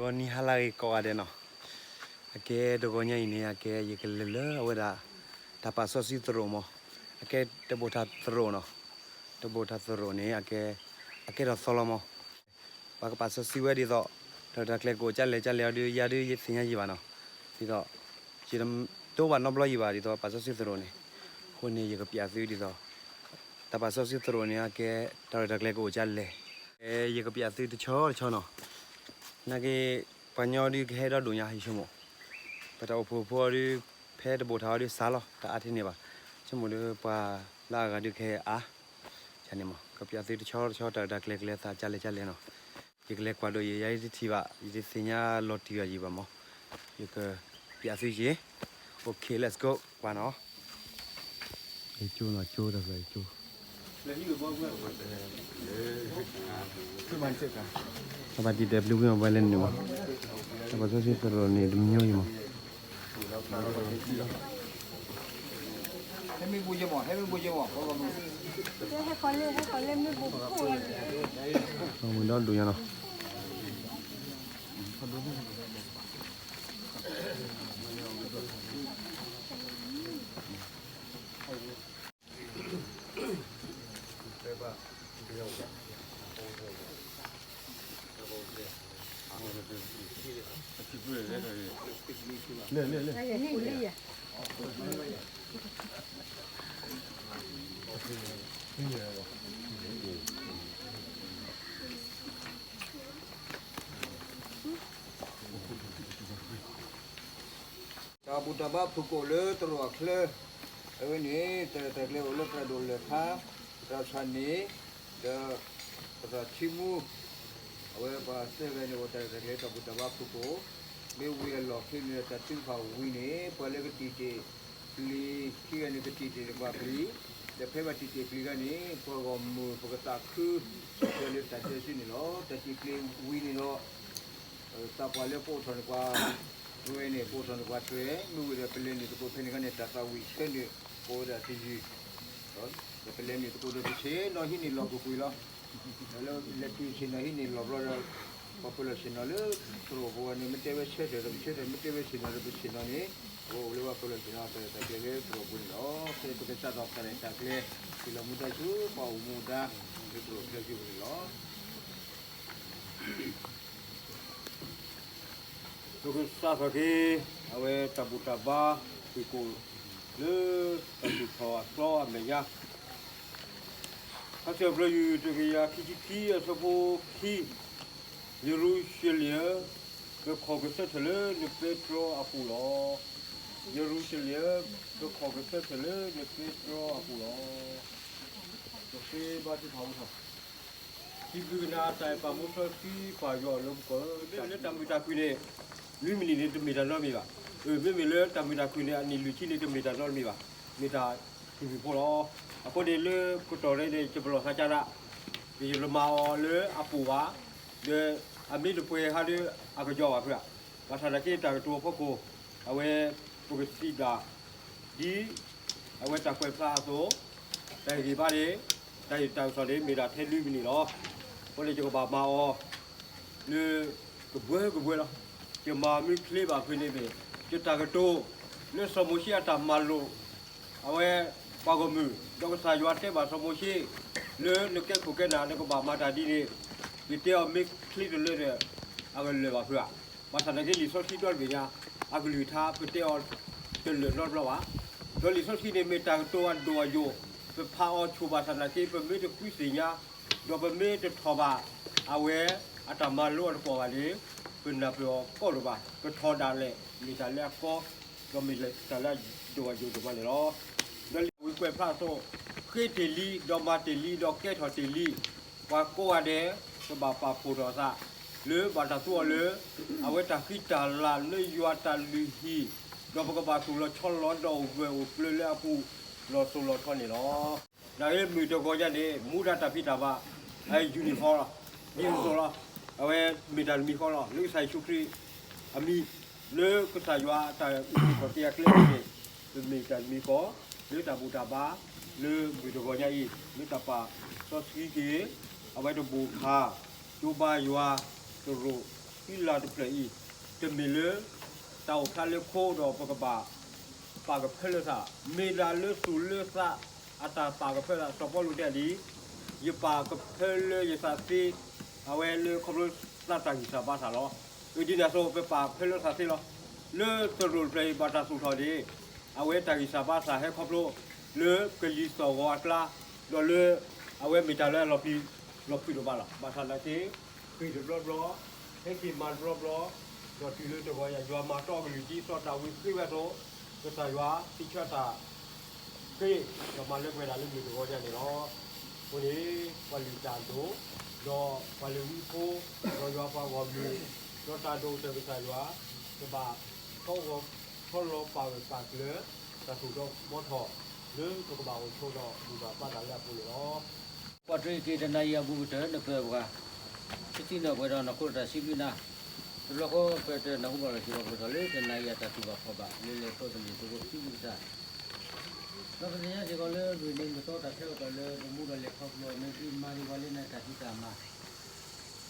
နံၤဟါလၢအဂ့ၤကိးဂၤဒဲးနီၤ, အကဲတဂီၤညါအံၤန့ၣ် အကဲယကလဲၤလၢအဝဲဒၣ် တၢ်ပာ်စီဆှံသရိာ်မး, အကဲတဘိၣ်ထၣ်သရိာ်နီၤ, တဘိၣ်ထၣ်သရိာ်န့ၣ် အကဲ အကဲထီၣ်သီလီၤမး, ပှၤကပာ်စီဆှံဝဲဒ်သိး တၢ်ရဲၣ်တၢ်ကျဲၤကအိၣ်ကလဲၣ်ကလဲၣ်အီၤဒီး ယၤဒုးယသ့ၣ်ညါယံာ်ဘၣ်နီၤ, ဒ်သိး ယတတိၢ်ဘၣ်နီတဘျီယံာ်ဘၣ် ဒ်သိးပာ်စီဆှံသရိာ်န့ၣ်, အဃိန့ၣ် ယကပျးသုဒ်သိး တၢ်ပာ်စီဆှံသရိာ်န့ၣ် အကဲ တၢ်ရဲၣ်တၢ်ကျဲၤကအိၣ်ကလဲၣ်, ယကပျးသုတဆီတဆီနီၤ, နာ်က့ ပှၤညီဒုးကဟဲဒီဒိၣ်ညါ ယဆိကမိၣ်, ပတၢ်အိၣ်ဖှိၣ်ဖိအီၤဒုး ဖဲတဘိၣ်ထၣ်အီၤဒုးစှၤလီၤ တအါထဲန့ၣ်ဘၣ်, ဆိကမိၣ်ဒီးပှၤလၢအဂၤဒုးကဟဲအါ, ယၤန့ၣ်မး ကပျးသုတဆီတဆီ တၢ်ရဲၣ်တၢ်ကျဲၤကလဲၤသးကလဲၣ်ကလဲၣ်နီၤ, ယကလဲၤကွၢ်ဒိးယံာ် ယၤယတထံၣ်ဘၣ် ယတသ့ၣ်ညါလီၤတံၢ်ဘၣ်ယံာ်ဘၣ်မး, ယကပျးသုယံာ်, OK let's go ကွၢ်နီၤ, ယကၠိနီၤ ကၠိတၢ်ဖျၢၣ်ယကၠိ တၢ်ဘၣ်တံာ်တာ်ဘျုးဝံၤမး ပှၤလဲၤနုာ်မး, တၢ်ပာ်စီဆှံသရိာ်န့ၣ် တမံၤယံာ်မး, ဟဲမ့ၢ်ဘူယဲမး ဟဲမ့ၢ်ဘူယဲမး ဟဲမ့ၢ် ဟဲခီလဲၣ် ဟဲခီလဲၣ် မ့ၢ်ဘူဖိဝဲ, မ့ၢ်ဒီဒိၣ်ညါနီၤ တၢ်ဘူၣ်တၢ်ဘါဖုၣ်ကိာ်လၢသရိာ်အချၢ, အဝဲန့ၣ် တၢ်ရဲၣ်တၢ်ကျဲၤအိၣ်လၢသရၣ်ဒိၣ်လဲၤခါ, သရၣ်ဆၣ်န့ၣ်, ဒီး သရၣ်ထံမူ, အဝဲပှၤသၢဂၤန့ၣ် အိၣ်တၢ်ရဲၣ်တၢ်ကျဲၤတၢ်ဘူၣ်တၢ်ဘါဖုၣ်ကိာ်, မ့ၢ်ဝံၤအလီၢ်ခံန့ၣ်ဒီး တၢ်ထုကဖၣ်ဝံၤန့ၣ် ပှၤလၢကတံာ်တ့ၢ်ပျံၤ, ခံဂၤန့ၣ် ကတံာ်တ့ၢ်န့ၣ်ပှၤပျံၤ, ဒီးဖဲဘၣ်တံာ်တ့ၢ်ပျံၤခါန့ၣ် ပှၤဂီၢ်မုၢ်ပကသးခု, လၢတၢ်ဒဲးစုန့ၣ်လီၤ. တၢ်တံာ်ပျံၤဝံၤန့ၣ်ဒီး သးပှၢ်လၢပအိးထီၣ်န့ၢ်ပှၤ, ဝဲန့ၣ် ပအိးထီၣ်န့ၢ်ပှၤတြဲၤ, မ့ၢ်ဝံၤဒီးပလဲၤနုာ်သကိးဖဲန့ၣ်ခါန့ၣ် တၢ်သးဝံၣ်ဆၢနုာ်, ပဝဲဒၣ်တယုၢ်, ဒီးပလဲၤနုာ်သကိးဒီးပဆ့ၣ်နီၤဟံးန့ၢ်လီၢ်ကွ့ၢ်ကွ့ၢ်လီၤ. လၢလဲၤတုၤဆ့ၣ်နီၤဟံးန့ၢ်လီၢ်ဘျီဒီး ပှၤပၢၤလီၢ်ဆ့ၣ်နီၤလၢသရိာ်ပူၤန့ၣ် မ့ၢ်တဲဝဲဆၢထၢၣ်ဒီးပဆၢထၢၣ်, မ့ၢ်တဲဝဲဆ့ၣ်နီၤဒီးပဆ့ၣ်နီၤန့ၣ်, အဝဲအိၣ်လၢပှၤပၢၤလီၢ်ဆ့ၣ်နီၤတၢ်ရဲၣ်တၢ်ကျဲၤလၢသရိာ်ပူၤန့ၣ်လီၤ. ဖဲပကစးထီၣ်တၢ်ရဲၣ်တၢ်ကျဲၤ ဟ့ၣ်လီၤမူဒါဆူပှၤအိၣ်မူဒါလၢသရိာ်အချၢအယုၢ်ပူၤန့ၣ်လီၤ. ပကစးထီၣ်က့ၤ အဝဲတၢ်ဘူၣ်တၢ်ဘါဖုၣ်ကိာ်လၢတၢ်ဘူၣ်ထီၣ်အကျီအမဲာ်ညါ, ခါဆၢပြၢယုၢ်တကယၤခံဆံခံအဆၢဖိခံ, ယရူၤၡလ့ၣ်ဧၢ, ကခီၣ်ကဆၢထၢၣ်လၢနပဲတြီအပူၤလီၤ. ယရူၤၡလ့ၣ်ဧၢ, ကခီၣ်ကဆၢထၢၣ်လၢနပဲတြီအပူၤလီၤ. ပဃ့ဘါထုကဖၣ်အိၣ်ထီၣ်, စံးဘျုးကနၤတၢ်အဲၣ်ပာ်မူစီဆှံပၢ်ယွၤလၢပကီၢ်, မ့မ့ၢ်လၢတၢ်မုာ်တၢ်ခုၣ်န့ၣ် နွံမံးနံးန့ၣ် တမ့ၢ်တၢ်နီတမံၤဘၣ်. မ့မ့ၢ်လၢတၢ်မုာ်တၢ်ခုၣ်န့ၣ် အနံၣ်လွံၢ်ဆံန့ၣ် တမ့ၢ်တၢ်နီတမံၤဘၣ်, မ့ၢ်တၢ်ထူၣ်ဖျဲးဖိလီၤ. အဃိန့ၣ်လၢကတီၢ်ရဲၣ်န့ၣ် ယပလီၢ်သးကၢ်ဒၣ်, ယတမၤအီၤလၢအပူၤဘၣ်, ဒီးအမ့ၢ်တပှဲၤဟါဒီးအကယီၤဘၣ်ဖုးဧါ, ဘၣ်ဆၣ်သနာ်က့တၢ်ကတိၤအဖီခိၣ်, အဝဲပကစံးဘျုး ဒ်အဝဲတၢ်ကွဲးဖျါအသိး, တၢ်ဟ့ၣ်ဂံၢ်ဘါန့ၣ်, တၢ်ဟ့ၣ်တၢ်ကစီၣ်န့ၣ် မ့ၢ်ဒၣ်ထဲနွံမံးနံးလီၤ. အဃိန့ၣ် ယကဘၣ်မၤအီၤလၢကဘှဲကဘှဲလီၤ. ယမၤမ့ၢ်ချ့ဘၣ်ဖဲန့ၣ်န့ၣ်, ယတၢ်ကတိၤ လၢစီၤမိၤၡ့အတၢ်မၤလိာ်, အဝဲပှၤဂီၢ်မုၢ်, ဒီးကစၢ်ယွၤတဲဘၣ်စီၤမိၤၡ့, လၢနကဲခိၣ်ကဲနၢ် နကဘၣ်မၤတၢ်ဒ်န့ၣ်, ယတဲအီၤမ့ၢ်ချ့တလၢဒီး အကလၢာ်ဘၣ်ဖုးဧါ. ဘၣ်ဆၣ်သနာ်က့လံာ်စီဆှံဒီတဘ့ၣ်ညါ, အကလုၢ်ကထါပတဲအီၤတလၢာ်နီတဘျီဘၣ်. ဒီးလံာ်စီဆှံန့ၣ်မ့ၢ်တၢ်ကတိၤအဒိၣ်အယိာ်, ပဖးအီၤဆိၣ်ဘၣ်ဆၣ်သနာ်က့ ပမ့ၢ်တဃုသ့ၣ်ညါ, ဒီးပမ့ၢ်တထီၣ်ဘၣ်အဝဲအတၢ်မၤလိအတကွီၢ်ဘၣ်န့ၣ်, ပနၢ်ပၢၢ်အီၤကီဒိၣ်ဘၣ်, ပထီၣ်ဒၣ်လဲာ် မ့ၢ်တၢ်လၢအကီ, ဒီးမ့ၢ်တၢ်လၢအဒိၣ်အယိာ်ဒိၣ်မးန့ၣ်လီၤ. ဒီးလံာ်ဝံကွဲးဖျါအသိး, ဃ့တ့ၢ်လံ, ဒီးမၤတ့ၢ်လံ, ဒီးကဲထီၣ်တ့ၢ်လံ, ပှၤကိးဂၤဒဲး ကဘၣ်ပာ်ဖှိၣ်ထီၣ်အသး, လၢဘၣ်တၢ်သူအီၤလၢ အဝဲတၢ်ဃံတၢ်လၤလၢယွၤတၢ်လုၢ်ဟံၣ်, ဒီးပကဘၣ်သူၣ်လီၤဆီလီၤဒီးအိၣ်ဂၢၢ်အိၣ်ကျၢၤလၢအပူၤလီၤစိၤလီၤထီန့ၣ်လီၤ. နာ်က့မုၢ်တဂီၤညါန့ၣ် မူဒါတၢ်ဖံးတၢ်မၤ, အ uniform လီၤ, uniform လီၤ, အဝဲမ့ၢ်တၢ်တမံၤဃီလီၤ လၢကစၢ်ယ့ၣ်ၡူးခရံာ်အမံၤ, လၢကစၢ်ယွၤအတၢ်အုၣ်က့ၤခီၣ်က့ၤအကျဲန့ၣ်, ပမ့ၢ်တၢ်တမံၤဃီ, လၢတၢ်ဘူၣ်တၢ်ဘါ, လၢမုၢ်တဂီၤညါအံၤ လၢတၢ်ပာ်စီဆှံက့ၤ, အဝဲတဘိၣ်ခါ, ကၠိဘါယွၤ, သရိာ် လၢတဖျၢၣ်အံၤ တမ့ၢ်လၢ တၢ်အိၣ်ဖျါလၢခိဒီးပကဘၣ် ပာ်ကဖၢလၢသး, မ့ၢ်ဒၣ်လၢသူၣ်လၢသးအတၢ်ပာ်ကဖၢလၢသး. စီၤပီလူးတဲဒ်အံၤ, ယပာ်ကဖၢလၢယသးသ့, အဝဲလၢခီဖျိသးတၢ်ဂံၢ်စၢ်ဘါစၢ်လီၤ. အဒ်န့ၣ်အသိး ပပာ်ကဖၢလၢသးသ့လီၤ. လၢသရိာ်တဖျၢၣ်အံၤ ဘၣ်တၢ်သူၣ်ထီၣ်န့ၣ် အဝဲတၢ်ဂံၢ်စၢ်ဘါစၢ်ဟဲခီဖျိ လၢကလံၤသီၣ်ဂီၤအကျါ, ဒီးလၢ အဝဲမ့ၢ်တၢ်လၢအလီၤပျံၤလီၤဖုးဒိၣ်မးလီၤ. ဘၣ်ဆၣ်သနာ်က့ ဃ့ၢ်တဘျီဘျီ, ဟဲက့ၤမၤတဘျီဘျီ, ဒီးတုၤလၢတဂီၤညါ ယွၤမၤတီအကလုၢ် ဒ်စီၤဒၤဝံးဃ့ဝဲအသိး, ကစၢ်ယွၤသံဆၢတၢ်ဃ့, ဒီးမၤလၢပှဲၤဒၣ်လၢမုၢ်တဂီၤညါန့ၣ်လီၤ. အဃိန့ၣ် ပှၤလုၢ်တၢ်ဒိၣ်, ဒီးပှၤလုၢ်ဝံဖိ, ဒီးယွၤပှၤဂီၢ်မုၢ်, ဒီးတၢ်ဒိၣ်ကတၢၢ်ကစၢ်ယွၤ, ကဘၣ် ထီၣ်လီၤပာ်ဂၢၢ်ပာ်ကျၢၤ တၢ်သူၣ်ထီၣ်ဘှီထီၣ် လၢပကဘၣ်အိၣ်ဆိးဒီးဘူၣ်ထီၣ်ဘါထီၣ်လၢအပူၤန့ၣ်လီၤ. ပှၤတရံးက့ၤတနၤအံၤအဘူးကတၢၢ် နပၢၢ်ပှၤ ကသံၣ်နီၣ်ပှဲၤဒီးနခိၣ်တၢ်စံးဘျုးနၤ, တဘျီဃီပတနၢ်ဟူဘၣ်လီၤစ့ၢ်ကီး ပကထီၣ်လၢတနၤအံၤအတၢ်တူၢ်ဘၣ်ခီၣ်ဘၣ် လၢလဲၤခီတမ့ၢ်သကိးသံဘျုးကစၢ် ဒီးပသ့ၣ်ညါစ့ၢ်ကီးလၢ မုၢ်နံၤမုၢ်သီတၢ်ဆၢကတီၢ်လၢပမူဒီးလဲၤခီဖျိ မ့ၢ်သုမၤဒံးပှၤလၢနတၢ်ဖံးတၢ်မၤ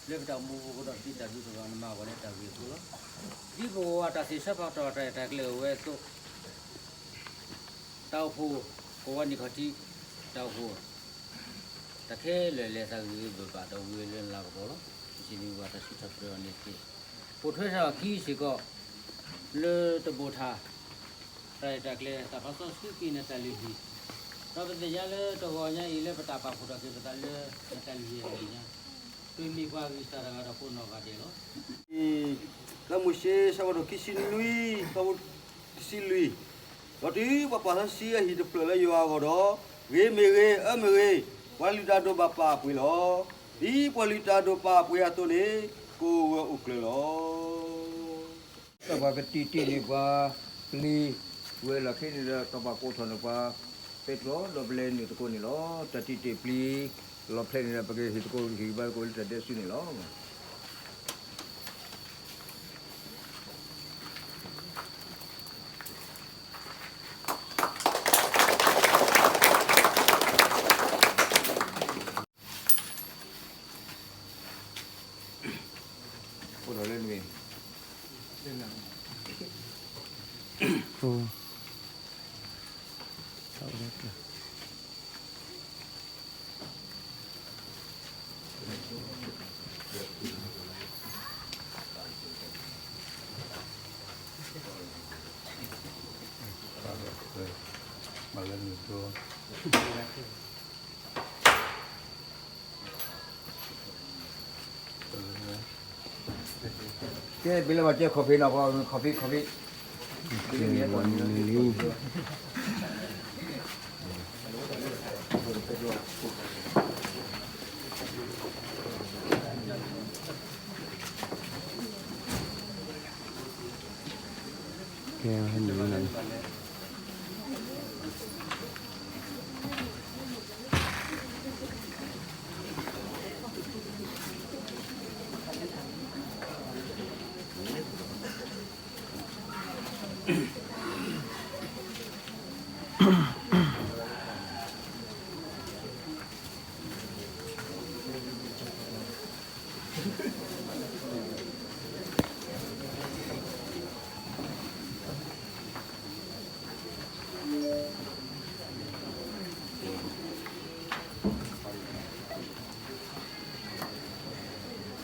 လၢပတၢ်အိၣ်မူအဃိဒီး ပစံးတၢ်ဘျုးတဂၤနမၤပှၤလၢတၢ်ဂ့ၢ်အဃိလီၤ. ဒ်ပဝဲတၢ်သ့ၣ်ဆၢဖးထီၣ်တၢ်ရဲၣ်တၢ်ကျဲၤအိၣ်ဝဲအသိး တၢ်အိၣ်ဖှိၣ် ကိးဝါနံၣ်ခီၣ်ထံး တၢ်အိၣ်ဖှိၣ် တၢ်ခဲလၢာ်လဲၤသးဂ့ၤဂ့ၤဘၣ်ဘၣ်ဒီးဝံၤလၢနလၤကပီၤလီၤ. ပစံးဘျုးဘၣ်တၢ်စံးထီၣ်ပတြၢၤအီၤန့ၣ်တက့ၢ်. ပိာ်ထွဲထီၣ်အခံစ့ၢ်ကီး လၢတဘိၣ်ထၣ် တၢ်ရဲၣ်တၢ်ကျဲၤ တၢ်ပာ်စီဆှံက့ၤနတၢ်လုၢ်ဟံၣ်, ဒီးပသ့ၣ်ညါလၢတဂီၤညါအံၤလၢပတၢ်ပာ်ဖှိၣ်ထီၣ်က့ၤပသးလၢနတၢ်လုၢ်ဟံၣ်အမဲာ်ညါ, ပမ့ၢ်ပှၤဂံၢ်စၢ်တဂၤဒီးကိးနီၢ်ဂၤဒဲးလီၤ. လၢမိၤၡ့ ဆၢဖးဒိၣ်ခံဆံနွံ ဆၢဖိတဆံလွံၢ်, ဒီးတုၤပှၤပာ်စီဆှံအဟံၣ်တဖျၢၣ်လၢယွၤအဂီၢ်ဒီး, ဂ့ၤမ့ၢ်ဂ့ၤ, အၢမ့ၢ်ဂ့ၤ, ပှၤလုၢ်တၢ်ဒိၣ်ဘၣ်ပာ်အပှ့ၤလီၤ. ဒ်ပှၤလုၢ်တၢ်ဒိၣ်ပာ်အပှ့ၤအသိးန့ၣ်, ကအိၣ်ဂၢၢ်အိၣ်ကျၢၤလီၤ. တၢ်ပှၤကတံာ်တ့ၢ်န့ၢ်ပှၤပျံၤ, ဝဲလီၢ်ခံန့ၣ်ဒီး တၢ်ပှၤကိးထီၣ်န့ၢ်ပှၤ ပဲတြီဒီးပလဲၤနုာ်သကိးန့ၣ်လီၤ. တၢ်တံာ်တ့ၢ်ပျံၤ လီၤဖျဲးန့ၣ်ဒီး ပကဟ့ၣ်သကိးကဟ့ၣ်ဘါသကိးလၢတၢ်ဒဲးဆူန့ၣ်လီၤ. အိၣ်ဒီးလၢနမ့ၢ် ကဲ ဘၣ်လၢဘၣ်ကဲ coffee နီၤ, coffee coffee ကဲ တၢ်ဒ်န့ၣ် က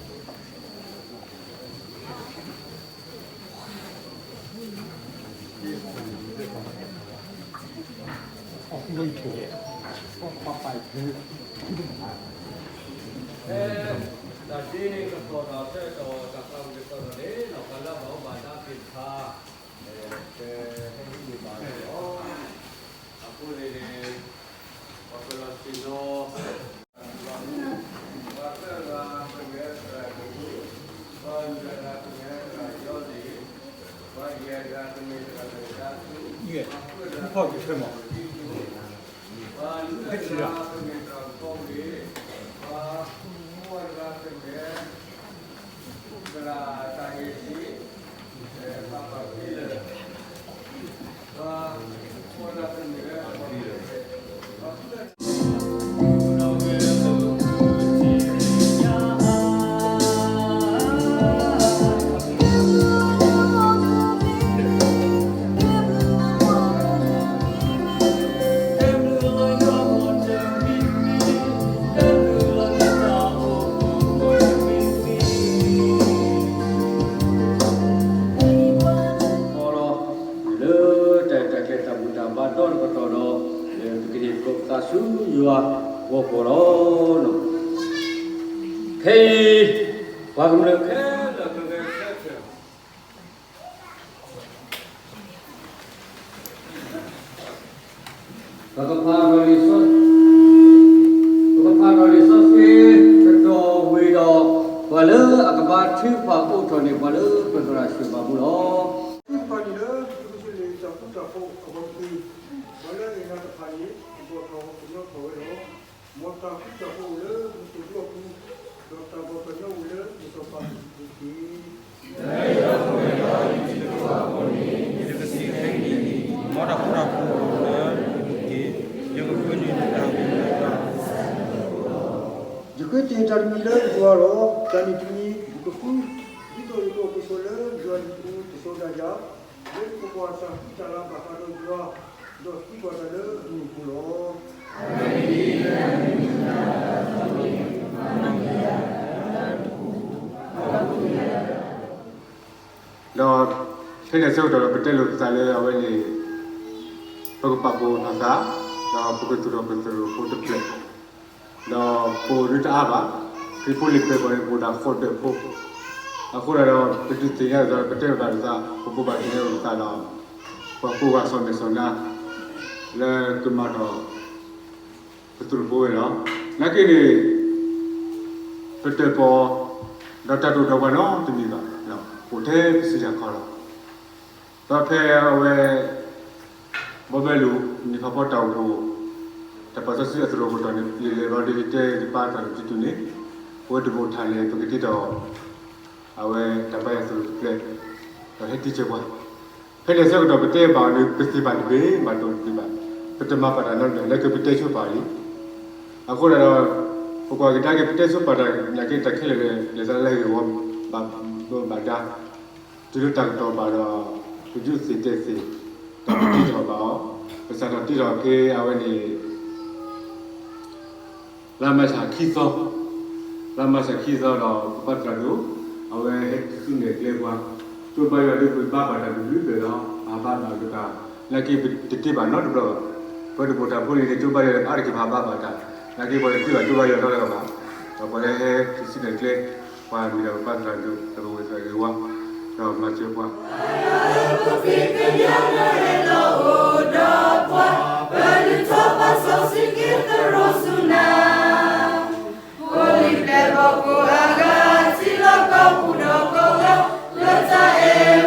သီၣ်တၢ်ဆၢကတီၢ် တၢ်သးဝံၣ်ကသီၣ်တၢ်န့ၣ် ပှၤလၢအဘၣ်အိၣ်ဘၣ်ဒါသ့ၣ်တဖၣ် ကဟဲဟံးန့ၢ်ဘၣ်န့ၣ်လီၤ. အဃိန့ၣ်န့ၣ် ပှၤကွဲးလီၤဆ့ၣ်နီၤ ပှၤသၢဂၤပမဲာ်သရၣ်က့ၤ, ပှၤလွံၢ်ဂၤပမဲာ်သရၣ်ယီလ့ၣ်, ပှၤယဲၢ်ဂၤပမဲာ်သရၣ်လၢဒါသူ, ပှၤဃုဂၤပမဲာ်သရၣ်လၢဒ်သူ, ပှၤလွံၢ်ဂၤပမဲာ်သရၣ်ကီဝ့ၢ်, ပှၤဃုဂၤပမဲာ်သရၣ်တၢ်ဂ့ၢ်ဆံး, ပှၤပာ်ဖဲလၢ ပှၤဃုဂၤပမဲာ်သရၣ် ကီးပသးဆူယွၤအဂီၢ်ကီးလီၤ. ခဲအံၤ ပှၤကမျၢၢ်ခဲလၢာ်ကဂဲၤဆၢထၢၣ် ပကဖးထီၣ်လံာ်စီဆှံ, ပကဖးထီၣ်လံာ်စီဆှံကတီၢ်ဝံၤဒီး ပှၤလၢအကဘါထုကဖၣ်အိးထီၣ်န့ၣ် ပှၤလၢပသရၣ်စံးဘၣ်မူလီၤ. သုတဖၣ်န့ၣ်လၢ ယဃုစလ့ၣ်တၢ်ဃူတၢ်ဖိးအဂီၢ်တက့ၢ်. ပှၤလၢအဂ့ၤနၤတဖၣ်န့ၣ် ကဘီၣ်ထီၣ်ကညီထီၣ်ဝဲလီၤ. မ်တၢ်ဃူတၢ်ဖိးအိၣ်လၢနစိၢ်ကလိအပူၤ, ဒီးတၢ်ဘီၣ်ထီၣ်ကညီအိၣ်လၢနစီၤပၤအပူၤတက့ၢ်. ယကစံးကသ့ၣ်န့ၣ်, မ်တၢ်ဃူတၢ်ဖိးအိၣ်လၢနပူၤတက့ၢ်. ယကဃုန့ၢ်နတၢ်ဂ့ၤလၢယွၤ ယဃ့တ့ၢ်တၢ်တမံၤလၢယဂီၢ်လီၤ. တၢ်န့ၣ်တမံၤ ယကဃု ဒ်သိးယကအိၣ်ကဆိးလၢယွၤအဟံၣ်ပူၤ တစိၤဒၣ်ယၤ, လၢယကကွၢ်တၢ်ဃံတၢ်လၤဘၣ်ဃးဒီးယွၤ, ဒီးသံကွၢ်တၢ်လၢအမူအပူၤလီၤ. ဒီးဖဲန့ၣ်အဆၢကတီၢ်ဒီး ပတဲလိာ်ပသးလၢအဝဲန့ၣ် ပကပာ်ဖှိၣ်ထီၣ်သး, ဒီးပကသူၣ်ထီၣ်ပသရိာ်ဖိတဖျၢၣ်, ဒီးပအိၣ်ဒံးတအါဘၣ်, ခရံာ်ဖိလံာ်ပျဲၢ်ဘၣ်န့ၣ် အိၣ်ဒၣ်ဃိးဒၢးဖိ, အဃိဒၣ်ဒီး ပဒုးသ့ၣ်ညါလိာ်သး ပတဲဘၣ်လိာ်သး ပဘိးဘၣ်သ့ၣ်ညါလိာ်သးဒီး ပှၤကိးဂၤစီၤမဲာ်စီၤနါ လၢကမၤထီၣ် ပသူၣ်တဖိဝဲလီၤ. နာ်က့န့ၣ် ပတၢၣ်ပီၣ် ဒီးတၢ်တအိၣ်ဒီးပှၤနီတမံၤဘၣ်, အိၣ်ထဲပစုတၢ်ခီလီၤ. ဒီးဖဲအဝဲ ဘီဘဲလိၣ် နံၣ်ဖးဖီတၢ်အိၣ်ဖှိၣ် တၢ်ပာ်စီဆှံအသရိာ်ကတီၢ်န့ၣ် ယလဲၤဘၣ်ဒီးယတဲယပၢ်တၢ်လၢတတုၤန့ၣ် ပဝဲတဘိးထၣ်န့ၣ် ပကတ့ထီၣ် အဝဲတၢ်ဘါယွၤသရိာ်တဖျၢၣ် ဒီးဟဲတံၤစၢၤပှၤ ဖဲန့ၣ်အဆၢကတီၢ် ပတဲဘၣ်အီၤန့ၣ် ပသ့ၣ်ဘၣ်တဘ့ၣ် ဘၣ်တိၢ်တဘ့ၣ်ဘၣ်, ပတမၤပာ်တၢ်နီတမံၤ လၢကပတဲဆိပာ်လံ. အဃိဒၣ်ဒီး ပကွၢ်ကဒါက့ၤ ပတဲဆိပာ်တၢ်နာ်က့ တၢ်ခဲလၢာ်န့ၣ် လဲၤသးလၢဂ့ၢ်ဝီ ဘၣ်ဒိဘၣ်ဒါ, တုၤလၢတၢ်ကတီၢ်ဘၣ်ဒီး ပဒုးသ့ၣ်တဲသ့ၣ်, တၢ်တံထီၣ်ဘၣ်အီၤ, ပစးထီၣ်တံထီၣ်က့ၤအဝဲန့ၣ် လါမၢ်ၡးခံသီ, လါမၢ်ၡးခံသီဒီး ပပၢ်သရၣ်ဒိၣ် အဝဲဟဲတံၤဆူနဲၣ်ကျဲပှၤ, ကၠိဘါယွၤဒ်ပဘါဘၣ်တၢ်တဘျုးဖျၢၣ်ဒီး ပဘါဘၣ်လိာ်တၢ်, နာ်က့ပတတ့ဘၣ်နီတဘျီဘၣ်. ပဝဲတဘိးထၣ်ဖိန့ၣ်န့ၣ် ကၠိဘါယွၤဒီး အါတက့ၢ်ပဘါဘၣ်တၢ်, နာ်က့ပှၤတတ့ဘၣ်ကၠိဘါယွၤနီတဂၤဘၣ်. ဒီးပှၤလၢဟဲတံၤဆူနဲၣ်ကျဲ ပှၤမ့ၢ်ဒၣ်ပပၢ်သရၣ်ဒိၣ် ဒီးပဝဲသရၣ်ဂ့ၤဝါ ဒီးမၤစၢၤပှၤ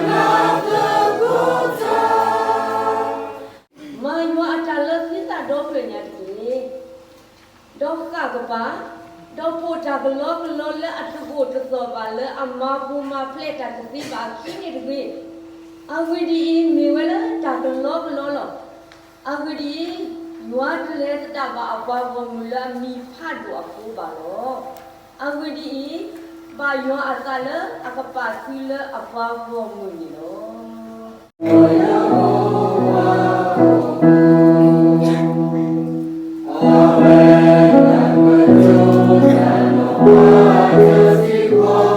မၤယွၤအတၢ်လၢသ့သးဒီဖျၢၣ်ညါတက့ၢ်. ဒီးဃၣ်ကပၤ, ဒီးပိာ်တၢ်ကလီကလီလၢအတအိၣ်တသီၣ်ဘၣ် လၢအမၤပူၤမၤဖျဲးတၢ်တသ့ဘၣ်အခံန့ၣ်တဂ့ၤ. အဂ့ၢ်ဒ်အံၤ, မ့ၢ်ဝဲလၢတၢ်ကလီကလီလီၤ. အဂ့ၢ်ဒ်အံၤ, ယွၤတလဲၤသဒၣ်ဘၣ်အပှၤဂီၢ်မုၢ်လၢအမံၤဖးဒိၣ်အဃိဘၣ်လီၤ. အဂ့ၢ်ဒ်အံၤ, ဘၣ်ယွၤအသးလၢအကပာ်သုလၢအပှၤဂီၢ်မုၢ်န့ၣ်လီၤ. ဒီးဖဲန့ၣ်န့ၣ် ခိၣ်နၢ်သ့ၣ်တဖၣ်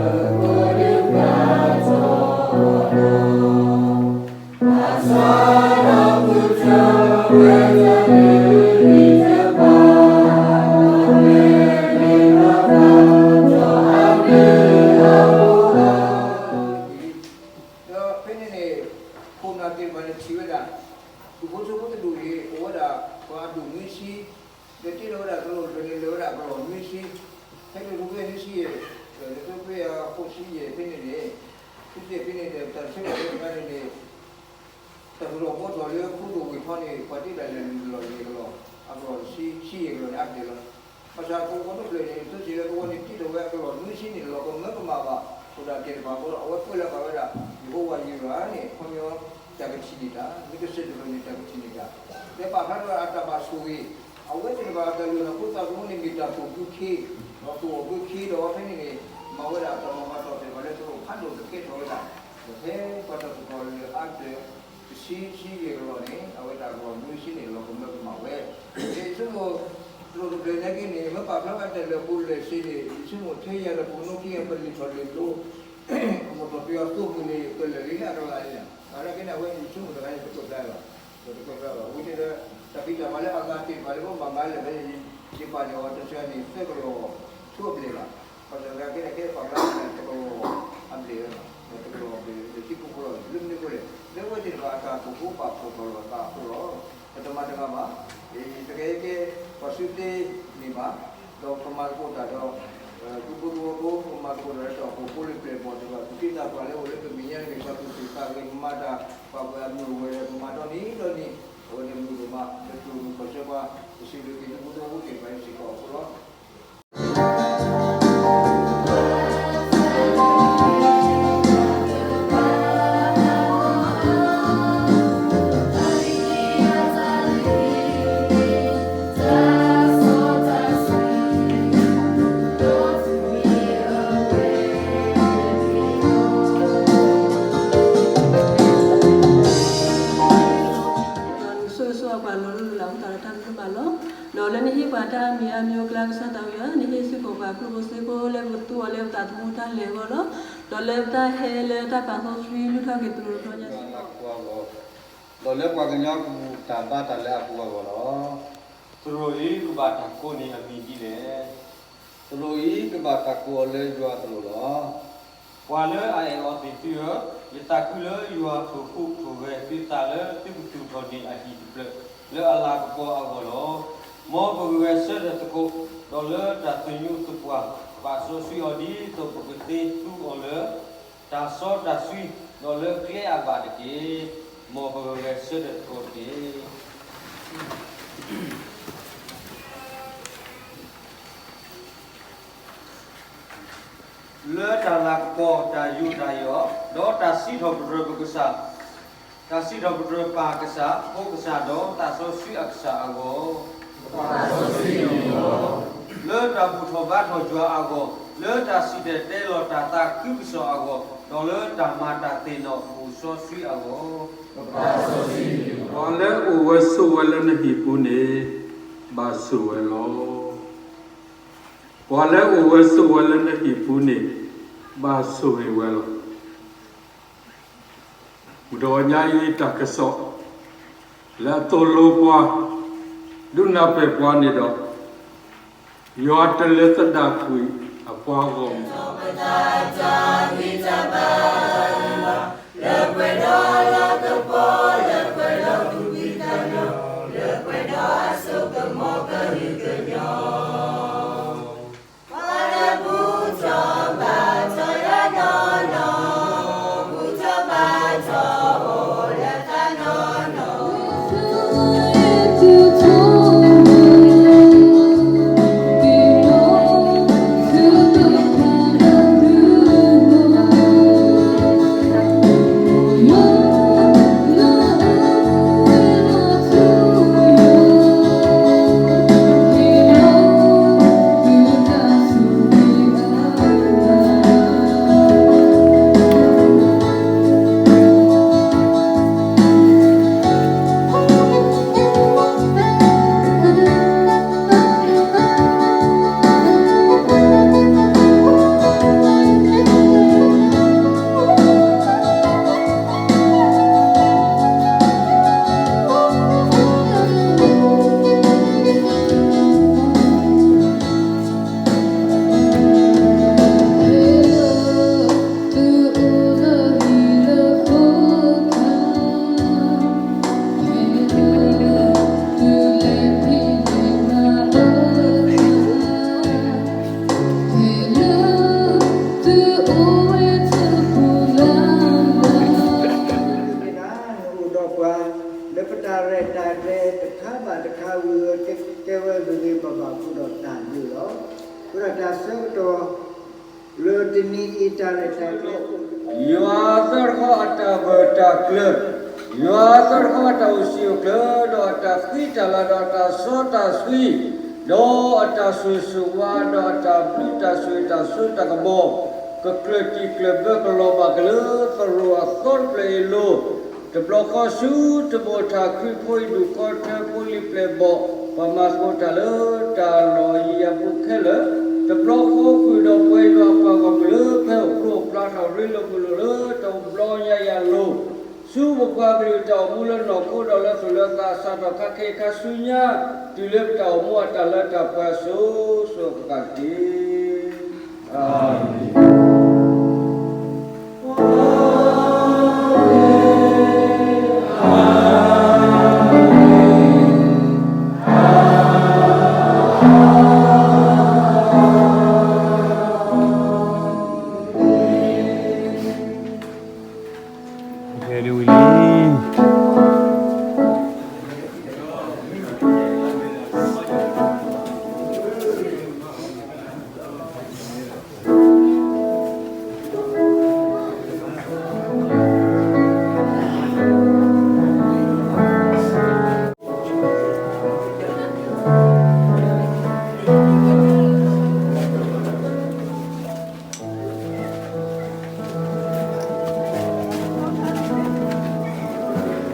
န့ၣ် ထံၣ်ဝဲဒၣ် ဒူၣ်ဖိထၢဖိတဒူၣ်န့ၣ် အိၣ်ဝဲဒၣ်ပှၤအဒူၣ်နွံဆံ, ဒီးတ့ထီၣ်ဝဲဒၣ်ကလီၢ်တဖျၢၣ်န့ၣ် လၢာ်ဝဲဒၣ်ကလီၢ်နွံဆံ, ဖဲန့ၣ် လၢဖိဖဲအဃိးဆံယဲၢ်ဖဲန့ၣ်န့ၣ်, ဆံယဲၢ်ဖဲန့ၣ်န့ၣ် တၢ်ဆၢကတီၢ်ဖဲန့ၣ်န့ၣ် တၢ်ကလီၢ်ဘီထီၣ်လၢခိဒိၣ်ဝ့ၢ်ထီန့ၣ် ပှၤတ့တၢ်လဲၤလွံၢ်ကလီၢ်ယဲၢ်ကလီၢ်, အကလီၢ်ဆံ ဆံယဲၢ်ကလီၢ်န့ၣ် အါတလီၤ. ဘၣ်ဆၣ်ကဝီၤတဖျၢၣ်န့ၣ် သုစ့ၢ်လၢကဝီၤန့ၣ် တ့ထီၣ်ဝဲအကလီၢ်နွံဆံန့ၣ် လီၤကမၢကမၣ်ဘၣ် အဃိဒၣ်တဲတဖၣ်အဃိဒီး အဝဲကွဲးလၢဘၣ်ဝဲဒၣ် ယဟိဝၤယွၤန့ၣ် ခီပညီ တၢ်ကထံၣ်န့ၢ်တၢ် မ့ၢ်ကစၢၢ်တဖျၢၣ်န့ၣ် တၢ်ကထံၣ်န့ၢ်တၢ် လၢပာ်ဖျါထီၣ်ဝဲဒၣ်အတၢ်ဘၣ်ဆိၣ်ဂ့ၤ, အဝဲသ့ၣ်တဖၣ်အတၢ်လုၢ်အလၢ်ဖိသၣ်ဖိန့ၣ် မ့ၢ်တၢ်သူၣ်ဘျုးခ့, ဒီးသူၣ်အီၣ်ဘျုးခ့ဒီး ဖဲန့ၣ်န့ၣ် မၤဝဲဒၣ်တၢ်မၤဘၣ်ထီၣ်သ့ၣ်တဖၣ်လၢသရိာ်ဖးဒိၣ်ကကဲထီၣ်ဝဲဒၣ်, ဒီးဖဲပှၤတၢ်သူၣ်ထီၣ်လၢအါတၢၢ် တဆံ ဆံယဲၢ်ကလီၢ်န့ၣ် အဝဲတၢ်ကလီၢ်နွံဆံန့ၣ် လီၤကမၢကမၣ်ဝဲ, ယဆိကမိၣ် သရိာ်တဖျၢၣ်နာ်က့န့ၣ် မ့ၢ်ပာ်ဖျါဝဲတၢ်လၢာ်ဖိလၢာ်စ့န့ၣ် ယဆိကမိၣ်ထဲယၤဒီးပကနိးက့ၤပလံာ်ထီၣ်လံာ်လိ အမီၢ်ထီၣ်ပယီၤသိမုၢ်န့ၣ် ကလၢာ်လံလၢအကလၤလံ, ဘၣ်ဆၣ်က့န့ၣ် အဝဲန့ၣ်ယဆိကမိၣ်တဂၤန့ၣ် ပတိၢ်ဖျါလီၤ. ဒီးတကဲဘၣ်ဘၣ် အဝဲသ့ၣ်ဒီး တၢ်ဖံးတၢ်မၤလၢအဂၤသ့ၣ်တဖၣ်လၢပဘၣ်မၤလၢာ်ဝဲန့ၣ် ယပာ်န့ၢ်အီၤတစှၤန့ၣ် သၢကလီၢ်ဆူအဘျဲၣ်ဘၣ်. ဘၣ်ဆၣ်သနာ်က့န့ၣ် ကဲပာ်ဖျါန့ၣ် တကလီၢ်အဘျဲၣ်ဝဲဘၣ်, တကလီၢ်အဘျဲၣ်လၢထံဖိကီၢ်ဖိလီၤ. လၢမနုၤအဃိလဲၣ်, လၢအဝဲသ့ၣ်တဖၣ်အတၢ်အိၣ်ဖှိၣ်ဖိဘၣ်ဖှီၣ်ထီၣ်လိာ်အသးအဃိလီၤ. ပတမၤတဂၤဘၣ်, တကဲကဲ ပှၤစုသ့န့ၣ်ဘၣ်, ဒီးပမၤသကိးတၢ်ဒီး သုးဖိသဝီဖိ ပမၤသကိးတၢ်လၢတၢ်အိၣ်ဖှိၣ်ဖိလၢပျဲၢ်ဘီၣ်သ့ၣ်တဖၣ် သူၣ်က့သးပှၢ်လၢအိၣ်လၢပမဲာ်ညါန့ၣ် ပှၤသူၣ်ဆူၣ်သးဂဲၤ ပမၤတၢ်ပာ်ပှဲၤအမုၢ်အဝဲၢ်ဒီး ပမၤဒီနံၤဒီနံၤ အဝဲန့ၣ်မုၢ်ဒိၣ်မး လၢတၢ်အိၣ်မူခီၣ်ဆၢပှၤ ပစံးဘျုးက့ၤသုးဖိသဝီဖိသ့ၣ်တဖၣ်အံၤစ့ၢ်ကီးအဃိလီၤ. ဒီးနဆိၣ်ဂ့ၤဆိၣ်ဝါပှၤလီၤလိၢ်လၢ်လၢအဃိသတးဒီးတၢ်ဘျုးဘၣ်လီၤ. ဒီးလၢနဟ့ၣ်ပှၤတၢ်မံၤအါမံၤအါကလါကစၢ်သးဝံၣ်ဧၢ, နဟ့ၣ်စ့ၢ်ကီးပှၤကျိၣ်ဖိစ့ဖိလၢပကသူအီၤလၢပသးသမူတၢ်လဲၤအဂီၢ်လီၤ. ဒီးလၢပတၢ်ဟဲလၢတၢ်ပာ်စီဆှံလုၢ်ထီၣ်က့ၤသရိာ်တဘျီညါစ့ၢ်ကီး ဒီးလၢပှၤကညီကမူးတၢ်ဘါတၢ်လၢအပူၤအဂီၢ်လီၤ. သရိာ်အံၤကဘၣ်တၢ်ကိးန့ၢ်အမံၤဒ်လဲၣ်. သရိာ်အံၤကဘၣ်တၢ်ကိးအီၤလၢယွၤသရိာ်လီၤ. ပှၤလၢအအဲၣ်အီၤသ့ၣ်သုဧၢ, ယသးခုလၢယွၤထိၣ်ဟူးထိၣ်ဂဲၤသုသးလၢ သုကသူၣ်ထီၣ်န့ၢ်အဟံၣ်တဖျၢၣ်လၢအလၤကပီၤအဂီၢ်လီၤ. မ်ပဂုာ်ဂဲၤဆၢထၢၣ်သကိး, ဒီးလၢတၢ်သညူးသပှၢ် ပာ်စီဆှံအီၤဒ်သိးပကသ့သူအီၤလၢ တၢ်စီတၢ်ဆှံ, ဒီးလၢကျဲအဘၣ်တက့ၢ်. မ်ပဂုာ်ဂဲၤဆၢထၢၣ်သကိးတက့ၢ်. လၢတၢ်လၤကပီၤ တၢ်ယူးတၢ်ယီၣ်, ဒီးတၢ်စံးထီၣ်ပတြၢၤပကစၢ်, တၢ်စံးထီၣ်ပတြၢၤပၢ်ကစၢ်, ဖိကစၢ်, ဒီးသးစီဆှံအကစၢ်အဂီၢ်, လၢတၢ်ဘူၣ်ထီၣ်ဘါထီၣ်ယွၤအဂီၢ်, လၢတၢ်စံၣ်တဲၤတဲလီၤတၢ်သးခုကစီၣ်အဂီၢ်, ဒီးလၢတၢ်မၤတၢ်သ့ၣ်နီၣ်ဘူၣ်စီဆှံအဂီၢ်, ပှၤလၢအိၣ်ဝဲဆိးဝဲလၢနဟံၣ်ပူၤန့ၣ် ဘၣ်ဆိၣ်ဝဲလီၤ. ပှၤလၢအိၣ်ဝဲဆိးဝဲလၢနဟံၣ်ပူၤန့ၣ် ဘၣ်ဆိၣ်ဂ့ၤဝဲလီၤ. မုၢ်တနံၤညါအံၤတၢ်ကစီၣ် လၢအသိၣ်လိပှၤ ဒုးနၢ်ပၢၢ်ပှၤန့ၣ်ဒီး ယွၤတလၢသဒၣ်ကွံာ်အပှၤဂီၢ်မုၢ် လၢပှဲၤဒီးအလၤကပီၤ လၢပှဲၤဒီးအကဝံၣ်ကညီ လၢပှဲၤဒီးအစိကမီၤကလုာ်ကညီ ပှၤလၢဘူၣ်ထီၣ်ဘါထီၣ်ယွၤနီၢ်နီၢ် ဘူၣ်ထီၣ်ဘါထီၣ်အိၣ်လၢသးနီၢ်နီၢ် နအိၣ်ဒီးပှၤ လၢပတၢ်ရဲၣ်တၢ်ကျဲၤတခါဘၣ်တခါဝံၤ ကဲဝဲဂ့ၤဂ့ၤဘၣ်ဘၣ်ဃုာ်ဒီးတၢ်ဘျုးလီၤ. အဃိဒီးတၢ်ဆၢကတီၢ် လၢတနံၤအံၤတၢ်ရဲၣ်တၢ်ကျဲၤ ယွၤသၢတခီအတၢ်ဂၢၢ်တၢ်ကျၢၤ, ယွၤသၢတခီအတၢ်အိၣ်ဆံးအိၣ်ကျၢၤ ဒီးအတၢ်ဃံတၢ်လၤ ဒီးအတၢ်စီတၢ်ဆှံ ဒီးအတၢ်ဆိၣ်ဂ့ၤဆိၣ်ဝါ ဒီးအတၢ်ဘျုးတၢ်ဆိၣ်ဂ့ၤတၢ်စိတၢ်ကမီၤ ကကျၢၢ်တံၢ်ကျၢၢ်ဘၢကလီၤဘၣ်က့ၤလၢသရိာ်အသီတဖျၢၣ်အံၤအလိၤ တဘျီဃီဆူတဘီၣ်ထၣ်ခရံာ်ဖိအံၤဒူၣ်ခီထၢဖိလံၤပျဲၢ်ဘီၣ် ပှၤမၤသကိးတၢ်လၢတၢ်လီၢ်အယံၤအဘူးခဲလၢာ် တဘျီဃီဃုာ်ဒီးပှၤယွၤအပှၤဂီၢ်မုၢ်လၢဖဲအိၣ်ဖျိအဖျါထီၣ်ရ့လိာ်မုာ်လိာ်လၢတဘျီညါအံၤအလိၤ ဆူပပှၤကလုာ်တၢ်အိၣ်မူလၢနီၢ်ခိဒီးလၢသူၣ်လၢသး စးထီၣ်ခါခဲအံၤခါဆူညါ တုၤလၢပတၢ်အိၣ်မူအတၢ်လၢတၢ်ပှဲၤအစိၤ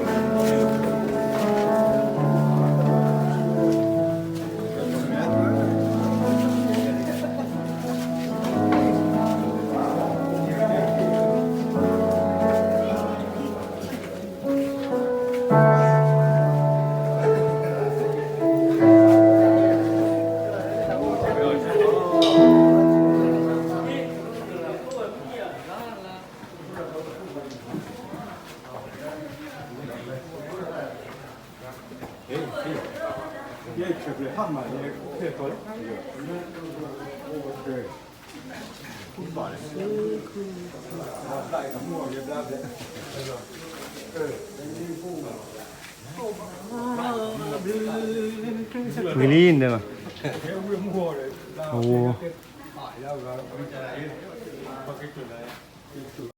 စိၤအဃၣ်ဃၣ်တက့ၢ်. ဝံၤလံန့ၣ်လီၤ. အဝဲ